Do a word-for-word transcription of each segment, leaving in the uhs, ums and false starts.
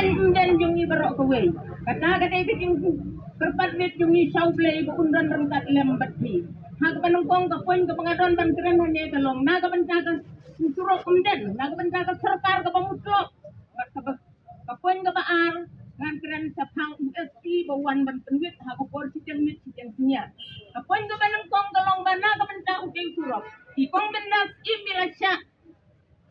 Ym don jong ngi baroh kawei. Kata ka dei ka jingkyrpad miet jong ngi sha U Blei ba un don ryngkat lem bad phi. Ha kaba nyngkong ka point kaba nga don ban kren hangne ka long na ka bynta ka surok ym don, na ka bynta ka sorkar kaba mutlop. Bad kaba, ka point kaba ar ngan kren shaphang U S P ba wan ban pynwit ha ka por shiteng miet shiteng synñia. Ka point kaba nyngkong ka long ba na ka bynta u dei surok, i Kong Bindas im ïa la shah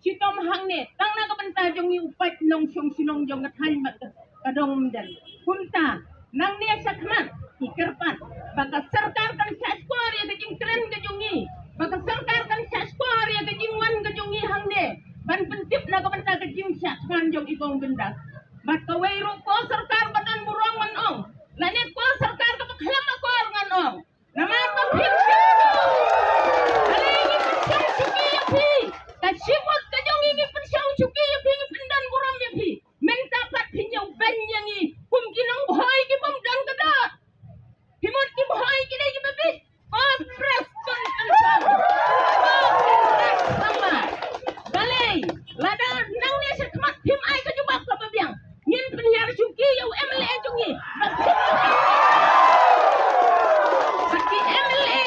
shitom hangne tang na ka bynta jong ngi u paid nongshong shnong jong ka thaiñ bad ka dong Umden. Kumta nangne shakhmat ngi kyrpad ba ka sorkar kan shahshkor ïa ka jingkren ka jong ngi, ba ka sorkar kan shahshkor ïa ka jingwan ka jong ngi hangne ban pyntip na ka bynta ka jingshah thngan jong i Kong Bindas. Bad kawei ruh ko sorkar ba don burom ngan ong, lane ko sorkar kaba khlem akor ngan ong. Namar ba phi sngewthuh, ale ngi pynshong shuki ïa phi. Ka shimut ka jong ngi ngi pynshong shuki ïa phi, ngi pyndon burom ïa phi. Mynta pat phi ñiew beiñ ïa ngi kum ki nongbhoi ki bym don ka doh. Phi mut ki bhoi ki dei kiba bih. Ko Prestone Tynsong, ko Prestone Sangma. Balei lada nangne shakhmat phim ai ka jubab kaba biang, ngin pynhiar shuki ïa u M L A jong ngi. Bad ki M L A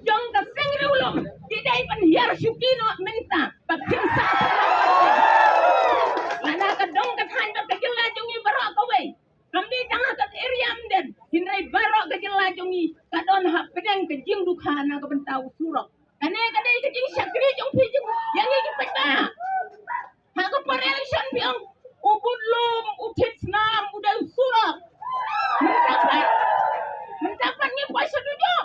jong ka seng riewlum ki dei pynhiar shuki noh mynta. Bad phim sah lada ka dong ka thaiñ bad ka jylla jong ngi baroh kawei. Kam dei tang ha ka area Umden, hynrei baroh ka jylla jong ngi ka don hapdeng ka jingdukha na ka bynta u surok. Kane ka dei ka jingshakri jong phi jong ïa ngi ki paidbah. Ha ka por election phi ong u bud lum, u thied snam, u dei u surok. Mynta pat, mynta pat ngi poi sha dujok.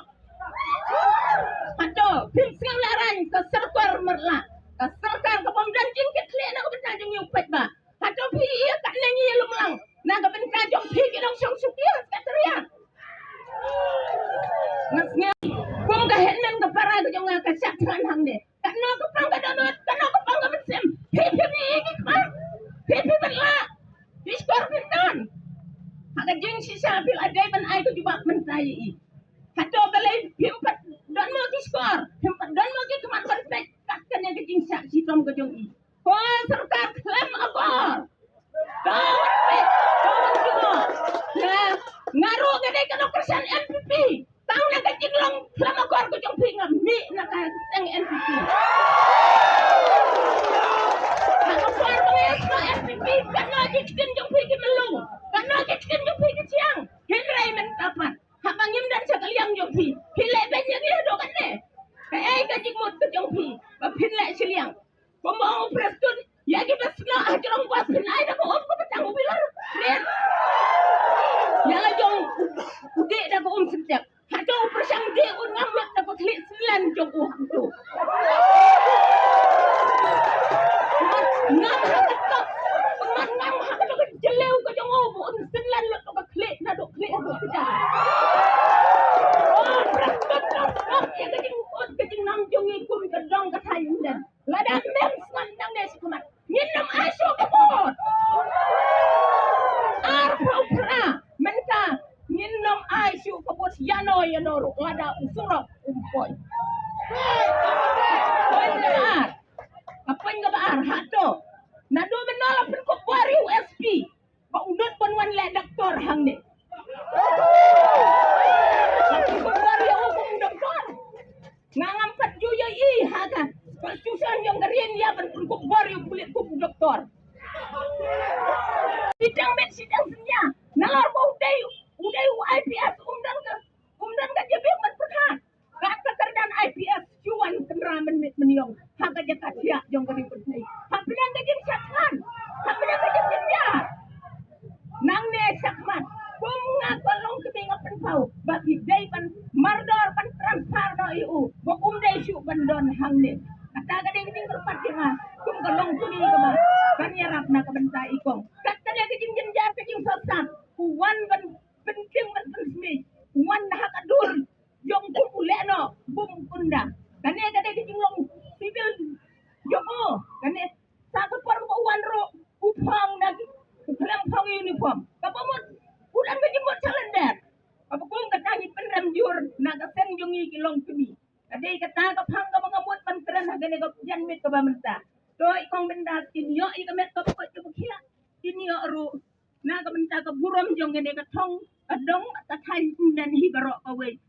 Hato phim sngew lehraiñ ka sorkar marla, ka sorkar ka bym don jingkitkhlieh na ka bynta jong ngi u paidbah? Hato phi ïa katne ngi ïalum lang na ka bynta jong phi ki nongshong shuki ha Secretariat? Nga sngew kum ka hynmen ka para ka jong nga ka shah thngan hangne. Katno ka pang ka dohnud, katno ka pang ka mynsiem, phi phim ïohi ki khmat, phi phi bad la ki shkor phi don. Ha ka jingshisha phi la dei ban ai ka jubab mynta ïa i. Hato balei phim pat don mo ki shkor, phim pat don mo ki khmat ban peit kat kane ka jingshah shitom ka jong i? Ko sorkar khlem akor. Ka wan peit, ka wan jngoh. Nga, nga ruh nga dei ka nongkyrshan N P P. Tang na ka jinglong khlem akor ka jong phi nga mih na ka seng N P P. Ha ka por ba nga ïasoh N P P, katno ki ktien jong phi ki mlung, katno ki ktien jong phi ki thiang. Hynrei mynta pat haba ngim don sha ka liang jong phi, phi leh beiñ ïa ngi haduh katne? Kaei ka jingmut ka jong phi ba phin leh shiliang? Kumba ong u Prestone, ïa kiba snoh ha jrong bos phin ai da ka um kaba tang u bilor. Rit. Ïa la jong u, u dih da ka um syntep. Hato u pyrshang dih un ngam lut da ka khlieh synlan jong u hangto? Ngam ha ka tok, ngam ha ka tok ka jylliew ka jong u ba un synlan lut da ka khlieh naduh khlieh haduh kjat. O Prestone, ïa ka jingkut ka jingnam jong ngi kum ka dong ka thaiñ Umden. Lada mem sngap nangne shakhmat, ngin ym ai shuh ka vote. Arphew phra mynta ngin ym ai shuh ka vote ïano ïano ruh lada u surok um poi. Point kaba ar. Ka point kaba ar, hato naduh mynno la pynkup bor ïa u S P ba u nud ban wan leh doktor hangne? Pynkup bor ïa u kum u doktor. Nga ngam pat ju ïohi ha ka constitution jong ka ri India ban pynkup bor ïa u pulit kum u doktor. Shiteng miet shiteng synñia, nalor ba u dei, u dei u I P S, um don ka, um don ka jabieng ban pyrkhat. Kat ka kyrdan I P S shu wan kynra mynmiet mynïong ha ka jaka thiah jong ka ri pyrthei. Hapdeng ka jingshah thngan, hapdeng ka jingjynjar. Nangne shakhmat, kum nga ko Longkmie nga pynpaw ba phi dei ban mardor ban transfer noh ïa u ba um dei shuh ban don hangne. Kata ka dei ka jingkyrpad jong nga kum ka Longkmie kaba kan ïarap na ka bynta i kong. Kat kane ka jingjynjar ka jingsosap, u wan ban pyntieng ban pynsmit, u wan ha ka dur jong u, u leh noh bym kynda. Kane ka dei ka jinglong civil jong u. Kane sa ka por ba u wan ruh u phong na ki, u khlem phong uniform. Kaba mut u don ka jingmut shalyndet. Kaba kum kata ngi pynrem jur na ka seng jong ngi ki Longkmie. Ka dei kata ka phang kaba nga mut ban kren ha kane ka janmiet kaba mynta. To i Kong Bindas, kin ïoh ïa ka met kaba koit kaba khiah, kin ïoh ruh Ka bynta ka burom jong kane ka thong, ka dong, ka thaiñ, ynda hi baroh kawei.